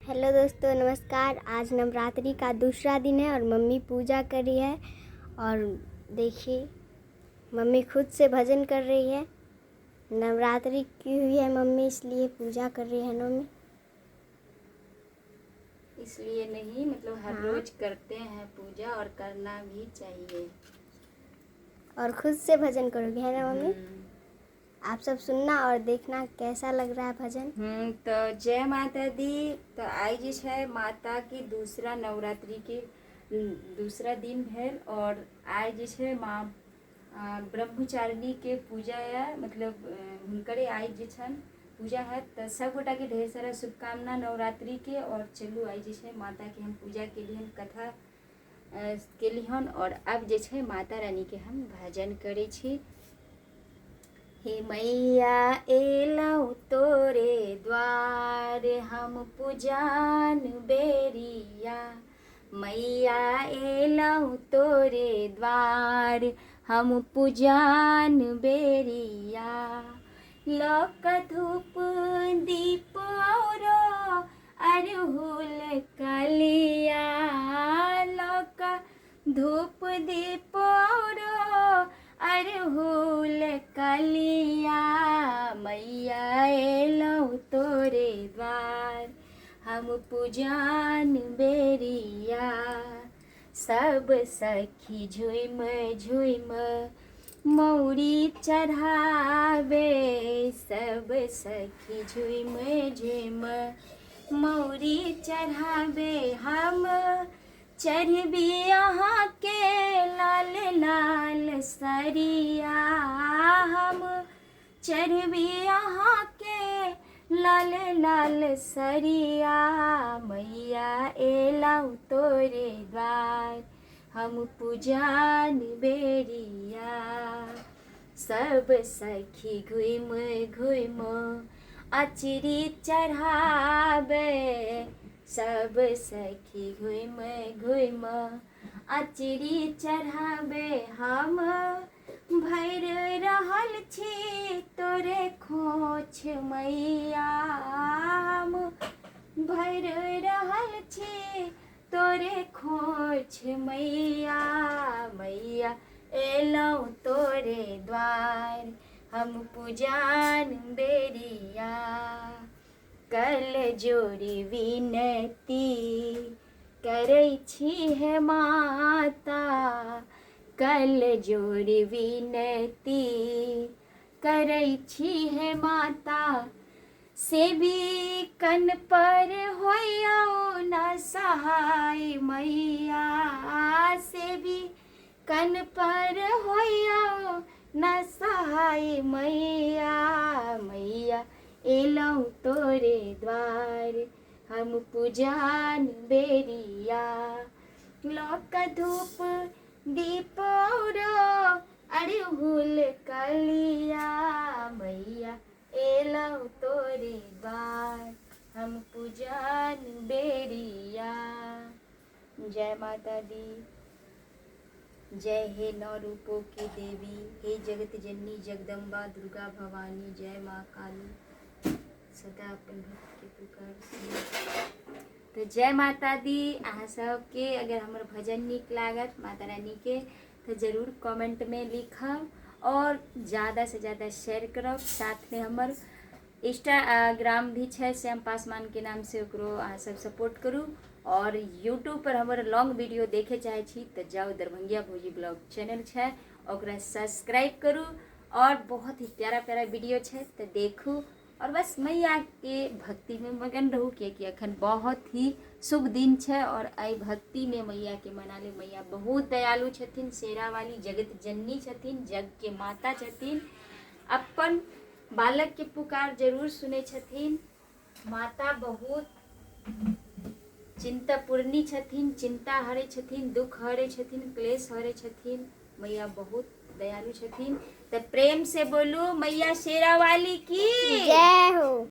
Hello दोस्तों, नमस्कार। आज नवरात्रि का दूसरा दिन है और मम्मी पूजा कर रही है। और देखिए मम्मी खुद से भजन कर रही है। नवरात्रि की हुई है मम्मी, इसलिए पूजा कर रही है ना मम्मी? इसलिए नहीं, मतलब हर हाँ। रोज करते हैं पूजा और करना भी चाहिए। और खुद से भजन करोगे, है ना मम्मी? आप सब सुनना और देखना कैसा लग रहा है भजन। तो जय माता दी। तो आइ जे छै माता के दूसरा नवरात्रि के दूसरा दिन भेल और आइ जे छै माँ ब्रह्मचारिणी के पूजा या मतलब हुनकरे आइ जे छनि पूजा हैत। तऽ सब गोटा के ढेर सारा शुभकामना नवरात्रि के। और चलू आइ जे छै माता के हम पूजा केलियन, कथा केलिहन और अब जे छै माता रानी के हम भजन करै छी। हे मैया एलहुँ तोरे द्वार, हम पूजान बेरिया। मैया एलहुँ तोरे द्वार, हम पूजान बेरिया। लऽ कऽ धूप दीप औरो अड़हुल कलिया। लऽ कऽ धूप दीप औरो अड़हुल कलिया। मैया एलहुँ तोरे द्वार, हम पूजान बेरिया। सब सखी झुमि झुमि मौरी चढ़ावे। सब सखी झुमि झुमि मौरी चढ़ावे। हम चढ़बी अहाँके लाल लाल सरिया। हम चढ़बी अहाँके लाल लाल सरिया। मैया एलहुँ तोरे द्वार, हम पूजान बेरिया। सब सखी घुमि घुमि अचरी चढ़ावे। सब सखी घुमि घुमि अचरी चढ़ावे। हम भरि रहल छी तोरे खोछ मैया। हम भरि रहल छी तोरे खोछ मैया। मैया एलहुँ तोरे द्वार, हम पूजान बेरिया। कल जोड़ी विनती करै छी हे माता। कल जोड़ी विनती करै छी हे माता। सेवी कन पर होइयौ न सहाय मैया। सेवी कन पर होइयौ न सहाय मैया। मैया एलहुँ तोरे द्वार, हम पूजान बेरिया। लऽ कऽ धूप दीप औरो अड़हुल कलिया। मैया एलहुँ तोरे द्वार, हम पूजान बेरिया। जय माता दी। जय हे नौ रूपों की देवी, हे जगत जननी जगदम्बा दुर्गा भवानी, जय माँ काली, सदा अपन भक्त के पुकार सुनी। तो जय माता दी। अहाँ सबके अगर हमर भजन नीक लागत माता रानी के तो जरूर कमेंट में लिखब और ज़्यादा से ज़्यादा शेयर करब। साथ में हमर इंस्टाग्राम भी छै श्याम पासवान के नाम से, ओकरो अहाँ सब सपोर्ट करू। और यूट्यूब पर हमर लॉन्ग वीडियो देखे चाहे छी तो जाउ दरभंगिया भौजी ब्लॉग चैनल छै, ओकरा सब्सक्राइब करू और बहुत ही प्यारा प्यारा वीडियो छै तो देखू। और बस मैया के भक्ति में मगन रहू, कियाकि अखन बहुत ही शुभ दिन छै और एहि भक्ति में मैया के मना ले। मैया बहुत दयालु छथिन, शेरा वाली जगत जननी छथिन, जग के माता छथिन, अपन बालक के पुकार जरूर सुनै छथिन। माता बहुत चिंतापूर्णी छथिन, चिंता हरै छथिन, दुख हरै छथिन, क्लेश हरै छथिन। मैया बहुत दयालु छथिन। तो प्रेम से बोलू मैया शेरा वाली की जय हो।